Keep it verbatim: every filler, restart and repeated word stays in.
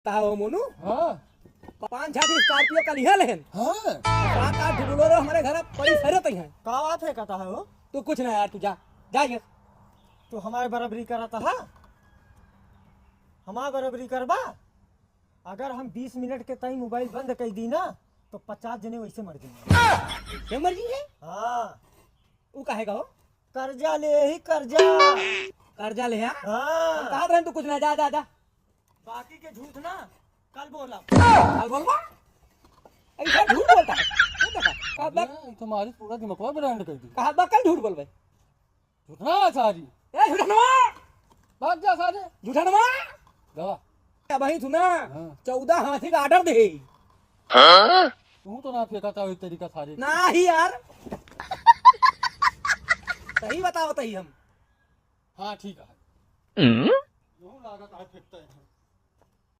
का हो मोनू? हाँ। पाँच छह ठे Scorpio कल इहाँ लेहन। हाँ। सात आठ ठे Bolero हमरे घर पड़ी सरे तई हैं। का बात है कहता है वो? तू कुछ ना यार, तू जा, जा ये। तू हमारे बराबरी करता है? हमारे बराबरी करबा? अगर हम बीस मिनट के ताई मोबाइल बंद कर दी ना, तो पचास जने वैसे मर जाएंगे। ये मर जाएंगे? हाँ। वो काहे का हो? कर्जा ले ही कर्जा। कर्जा ले, हाँ? हाँ। हम कहा रहन तू कुछ ना, जा, जा, जा। बाकी के झूठ ना, कल बोला। कल बोलबा? ऐसा झूठ बोलता है? ये देखा, कहा बा-, अरे, तुम्हारी पूरा दिमागवा ब्रांड कर दी। कहा बा, कल झूठ बोलबे? झूठ ना सारी। ए, झूठनवा! भाग जा सारे। झूठनवा! गवा। अब वही सुना, हाँ। चौदह हाथी का order दे। हाँ? तू तो ना फेंका था एक तरीका सारे। ना ही यार। सही बताओ तही हम। हाँ, ठीक है। हम्म? यूं लागत है फेंकते हैं।